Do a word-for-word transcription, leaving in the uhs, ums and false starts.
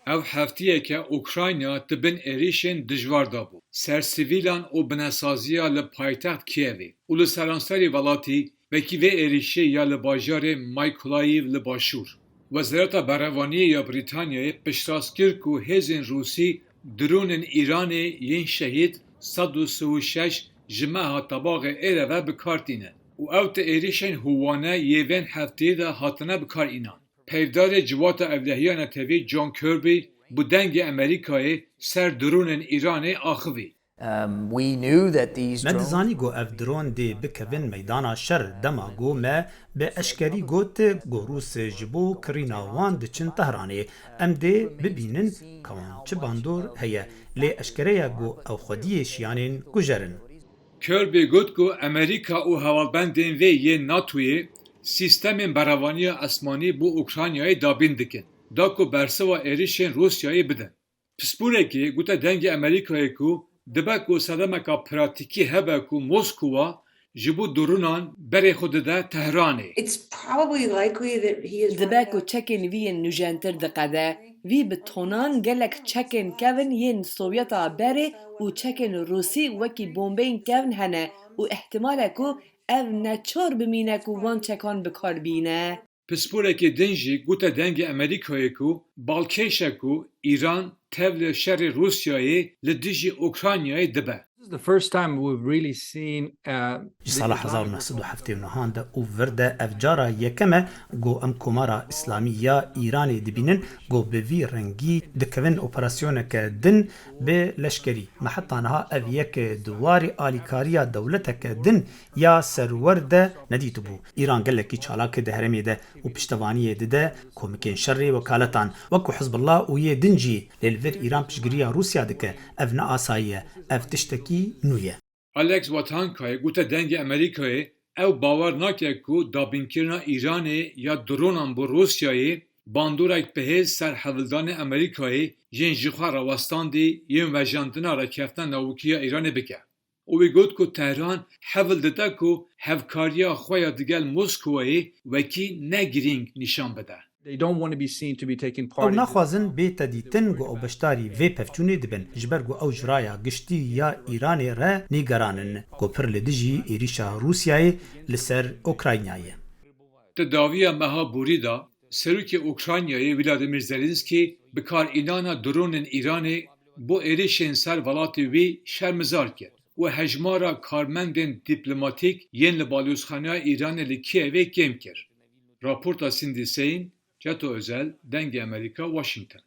Ev heftiyeke Ukrayna di bin êrîşên dijwar de bû ser sivîlan û binesaziya li paytext Kiyevê û li seranserî welatî, wekî vê êrîşê ya li bajarê Mykolaiv li başûr. Wezareta Berevaniyê ya Brîtanyayê piştrast kir ku hêzên Rûsî dronên Îranê yên Şehîd sed û sî û şeş ji meha Tebaxê êre ve bi kar tînin û ew ti êrîşên huwane yê vên hefteyê de hatine bi kar înan. Peyvdarê Civata Ewlehiya Netewî John Kirby bi Dengê Amerîkayê ser dronên Îranê axivî. Um, we knew that these Me drones dizanî ku ev dron dê bikevin meydana şer dema ku me bi eşkerî got ku Rûs ji bo kirîna wan diçin Tehranê. Em dê bibînin ka wan çi bandor heye, lê eşkere ye ku ew xwediyê şiyanên kujer in. Kirby got ku Amerîka û hevalbendên vê yên NATOyê sîstemên berevaniya esmanî bo Ukraynayê dabîn dikin, da ku bersiva êrîşên Rûsyayê bidin. Pisporekê gote Dengê Amerîkayê ku dibe ku sedemeka pratîkî hebe ku Moskowa ji bo dronan berê xwe dide Tehranê. It's probably likely that he is Dibe ku çekên vî yên nûjentir diqede. Vî bi tonan gelek çekên kevin yên Sovyeta berê û çekên Rûsî wekî bombeyên kevin hene û îhtimal e ku ev neçar bimîne ku wan çekan bi kar bîne. Pisporekê din jî gote Dengê Amerîkayê ku balkêş e ku Îran tevlî şerê Rûsyayê li dijî Ukraynayê dibe. This is the first time we've really seen, uh, Ji sala hezar û neh sed û heftê û neh de û vir de ev cara yekem e ku em Komara Îslamî ya Îranê dibînin ku bi vî rengî dikevin operasyoneke din bi leşkerî. Me heta niha ev yek di warê alîkariya dewleteke din ya serwer de nedîtibû. Îran gelekî çalak e di herêmê de û piştevaniyê dide komikên şerê wekaletan wekû Hizbullah û yê din jî, lê li vir Îran piştgiriya Rûsya dike. Ev ne asayî ye, ev tiştekî nû ye. Alex Watankay gote Dengê Amerîkayê ew bawer nake ku dabînkirina Îranê ya dronan bo Rûsyayê bandorek bihêz ser hevildanê Amerîkayê yên jixwe rawestandî yên vejandina rêkeftina nawikiya Îranê bike. Û wî got ku Tehran hevil dide ku hevkariya xwe ya digel Moskowayê wekî ne girîng nîşan bide. They don't want to be seen to be taking part Ew in this. Naxwazin bête dîtin ku ew beşdarî vê pevçûnê dibin, ji ber ku ew ji raya giştî ya Îranê re nîgeran in, ku pir li dijî êrîşa Rûsyayê li ser Ukraynayê. Di dawiya meha borî de, Serokê Ukraynayê Volodymyr Zelensky bi kar înana dronên Îranê bo êrîşên ser welatê wî şermizar kir û hejmara karmendên dîplomatîk yên li balozxaneya Îranê li Kîevê kêm kir. Raporta Cindy Saine, Çeto Özel, Dengê Amerîka, Washington.